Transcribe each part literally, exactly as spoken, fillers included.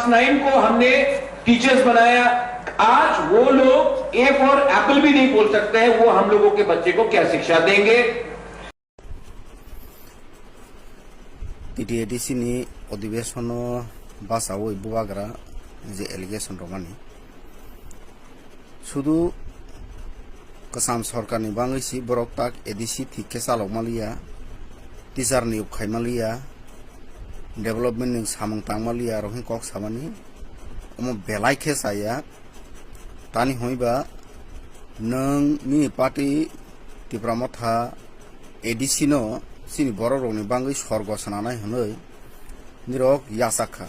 नाइन को हमने टीचर्स बनाया। आज वो लोग ए फॉर एप्पल भी नहीं बोल सकते हैं, वो हम लोगों के बच्चे को क्या शिक्षा देंगे? T T A D C ni odhibesono bachaui bubagra je allegation romani. Sudu kwcham sorkarni bangwi si borok tak A D C thik khe chalok maliya, teacher niyok khai maliya, development ni samung tang maliya, rok hin kok samani omo belai khe chaya. Tani hwnwi ba nwng nini party Tipra Motha A D C no chini borok rokni bangwi sorgo swnanai hwnwi nirok yachak kha.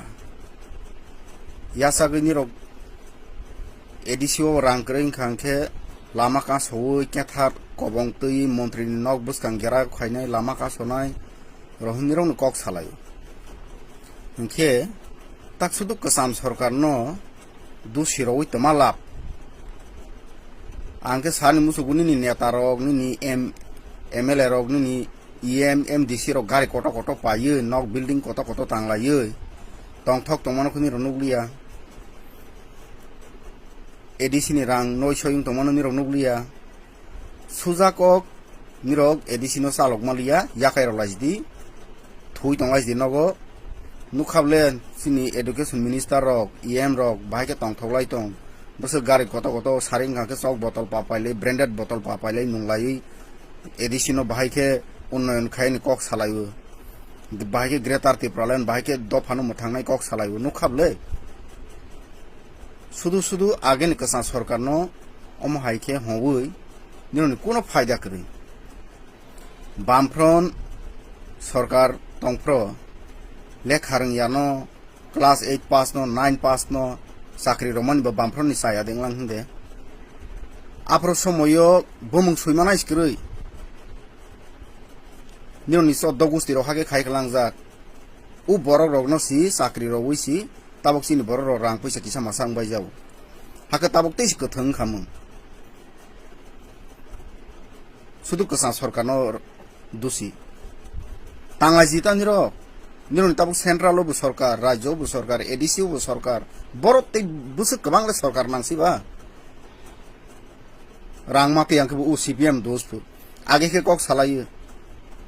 Yachagwi nirok A D C o rang kwrwi wngkha hwnkhe lama kasoui kethar kobong twi montri ni nok bwskang gera khainai lama kasonai rohini rokni kok salai. Hwnkhe tak sudu kwcham sorkar no dusi rogwi toma lab. Ang khe sani musugo nini neta rok, nini M-, M L A rok, nini E M, M D C rok gari koto koto paiwi, nok building koto koto tanglaiwi tongthok tongmano khuni rok nukliya. A D C ni rang noi soyung tongmano nirok nukliya. Suja kok nirok A D C no chalok maliya, yakai rok laisidi, thui tong laisidi nogo. Nukha bole chini education minister rok, E M rok bahai khe tongthok lai tong. Bwswk gari koto koto sari wngkha khe chok botol pa pailai, branded botol pa pailai nung laiwi A D C no bahai khe unnoyon khai ni kok salaiwi. Bahai khe Greater Tipraland, bahai khe dophano mwthangnai kok salaiwi. Nukha bole? Sudu sudu ageni kwchang sorkarno omo hai khe hongwi nirokni kuno phaida kwrwi. Bamfront sorkar tongphro lekha rwngyano, class eight pass no, nine pass no chakri romani bo Bamfront ni chaya denglang hwnde. Aphro somoyo bumung suimana iskwrwi. Nirokni choddo gusti rok hake khai klangjak. U borok rokno si chakri rogwi si tabok chini borok rok rang puisa kisa masa wngbai jago. Hake tabok tei si kwthwng wngkha mung. Sudu kwchang sorkarno dusi. Tanglai ji ta nirok. Nirokni tabok central o bo sorkar, rajyo o bo sorkar, A D C o bo sorkar. Borok tei bwswk kwbang le sorkar nang si ba. Rang ma tiyang khe bo u C P M dos phu. Age khe kok salai.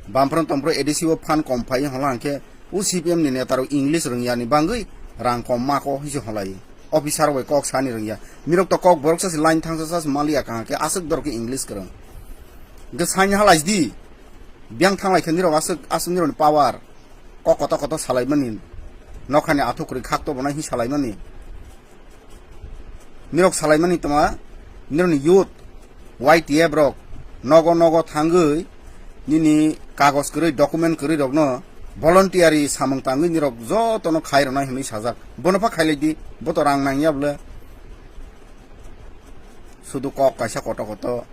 Bamfront tongphro A D C o phan kom phai hwnla hwnkhe u C P M ni neta rok English rwngya ni bangwi rang kom ma ko hwnse hwnlai. Officer bai kok sani rwngya. Nirok to kok borok sa se line thangsa sa se maliya kaham khe aswk dorok khe English kwrwng. Hwnkhe saini halai di. Biyang thanglai khe nirok aswk, aswk nirok ni power. Kok koto koto salai mani. Nokhani athuk kwrwi khak to bonai hi salai mani. Nirok salaimani tongma, nirokni youth, Y T F rok nogo nogo thangwi nini kagoj kwrwi, document kwrwi rokno voluntary samung tangwi nirok jotono khai rwnai hwnwi sajak. Bono pha khailai di, bo to rang nangya bwle. Sudu kok kaisa koto koto.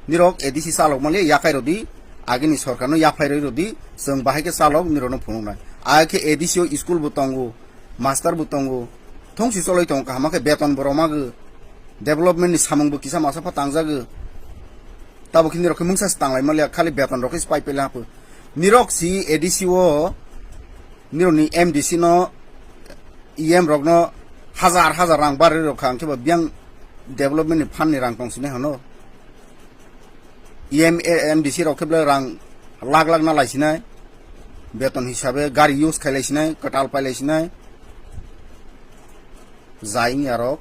Nirok A D C chalok mali yakai rodi, agini sorkarno yaphai rwi rodi, chwng bahai khe chalok nirokno phunuknai. Ai khe A D C o school bo tongo, master bo tongo, thongsi choloi tongo, kaham khe beton bo rwmagw, development ni samung bo kisa masa pha tangjago. Tabo khe nirok khe mungsa se tanglai maliya, khali beton rok khe se pai pele hapo. Nirok si A D C o, nirok ni M D C no, E M rok no hajar hajar rang barwi rok kha, hwnkhe bo biyang development ni fund ni rang tong sini hano. E M, M D C rok khe belai rang lakh lakh na lai sinai, beton hisabe gari use khai lai sinai, kwtal pai lai sinai. Jai wngya rok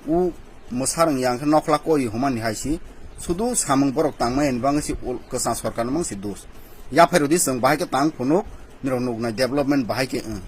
u mwsarwng yang khe nokhla koi humani hai si, sudu samung borok tangmani bagwi si ul-, kwchang sorkarno mang si dos. Yaphai rodi chwng bahai khe tang phunuk, nirok nuknai development bahai khe wng.